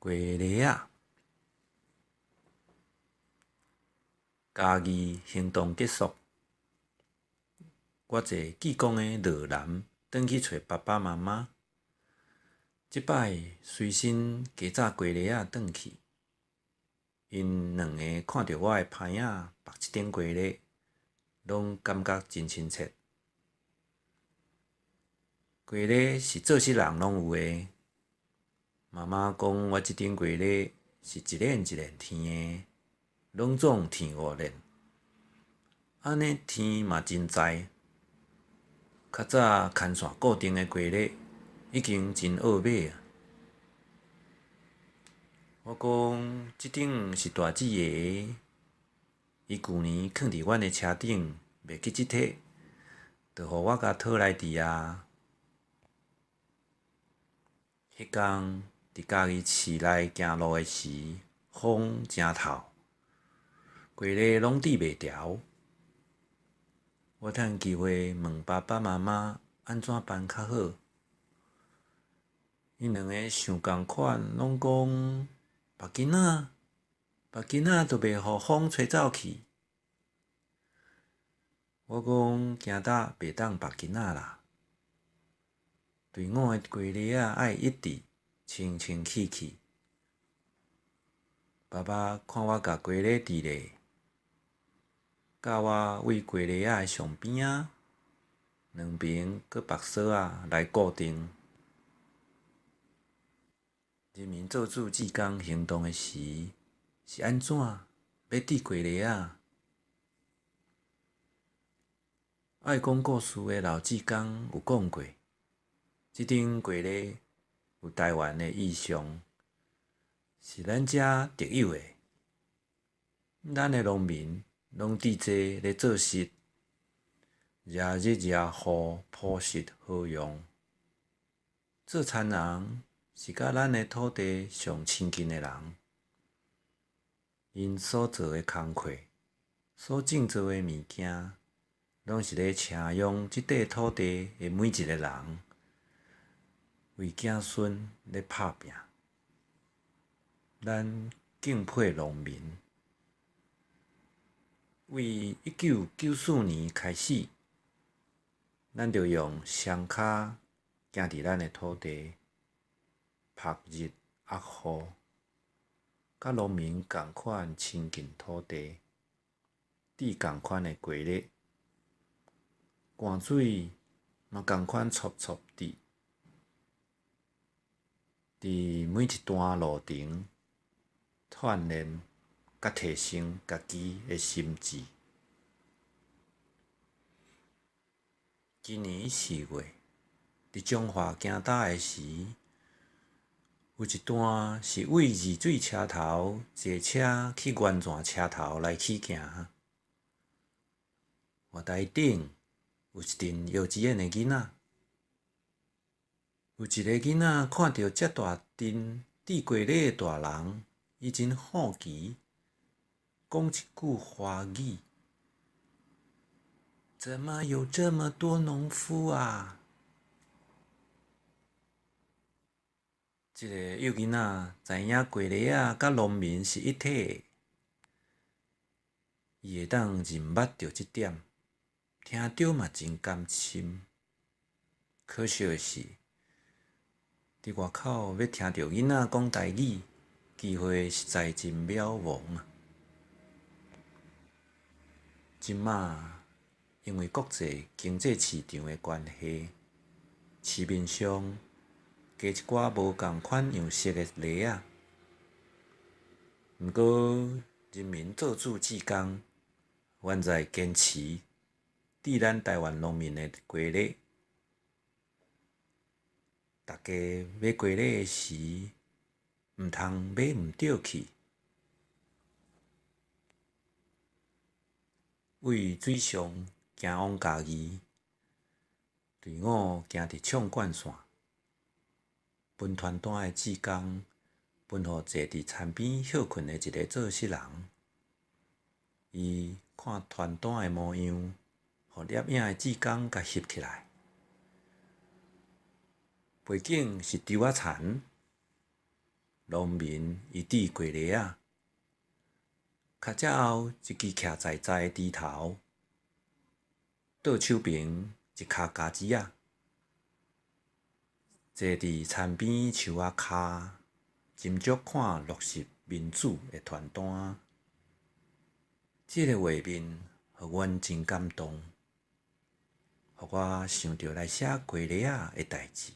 雞螺仔。嘉義行動結束，我坐志工的落南轉去揣爸爸媽媽。這擺隨身加紮雞螺仔轉去，𪜶兩个看著我的芳仔縛這頂雞螺，攏感覺真親切。雞螺是做穡人攏有的。媽媽講我這頂雞螺是一鏈一鏈添的，攏總添五鏈，按呢添嘛真在。較早牽線固定的雞螺已經真僫買矣。我講這頂是大姊的，伊舊年囥佇阮的車頂，袂記得提，就予我共討來戴矣。彼工佇嘉義市內行路的時，風誠透，雞螺攏戴袂牢。我趁機會問爸爸媽媽按怎辦較好？𪜶兩个想仝款，攏講縛巾仔，縛巾仔就袂予風吹走去。我講驚得袂當縛巾仔啦。隊伍的雞螺仔愛一致，清清氣氣。爸爸看我共雞螺戴咧，教我對雞螺仔的上邊仔兩爿閣縛索仔來固定。人民做主志工行動的時，是按怎欲戴雞螺仔？愛講故事的老志工有講過，這頂雞螺有台灣的意象，是咱遮特有的。咱的農民攏戴這咧做穡，遮日遮雨，樸實好用。做田人是佮咱的土地上親近的人，𪜶所做的工課，所種植的物件，攏是咧晟養這塊土地的每一个人，為子孫咧拍拚。咱敬佩農民。對1994年開始，咱就用雙跤行佇咱的土地，曝日壓雨，佮農民仝款親近土地，戴仝款的雞螺，汗水嘛仝款戳戳滴，佇每一段路程鍛鍊佮提升家己的心智。今年4月，佇彰化行搭的時，有一段是對二水車頭坐車去源泉車頭來去行。月台頂有一陣幼稚園的囡仔，有一个囡仔看著遮大陣戴雞螺的大人，伊真好奇，講一句華語：怎麼有這麼多農夫啊？這个幼囡仔知影雞螺仔佮農民是一體的，伊會當認捌著這點，聽著嘛真甘心。可惜的是，佇外口欲聽著囡仔講台語，機會實在真渺茫啊！這馬因為國際經濟市場的關係，市面上加一寡無仝款樣式的螺仔。毋過，人民做主志工，猶在堅持戴咱台灣農民的雞螺。大家買雞螺的時，毋通買毋著去。對水上行往嘉義，隊伍行佇暢貫線，分傳單的志工分予坐佇田邊歇睏的一个做穡人，伊看傳單的模樣，予攝影的志工共翕起來。背景是稻仔田，農民醫治雞螺仔，跤脊後一支徛在在的豬頭，倒手爿一跤咖子仔，坐佇田邊樹仔跤，斟酌看落實民主的傳單。這个畫面予阮真感動，予我想著來寫雞螺仔的代誌。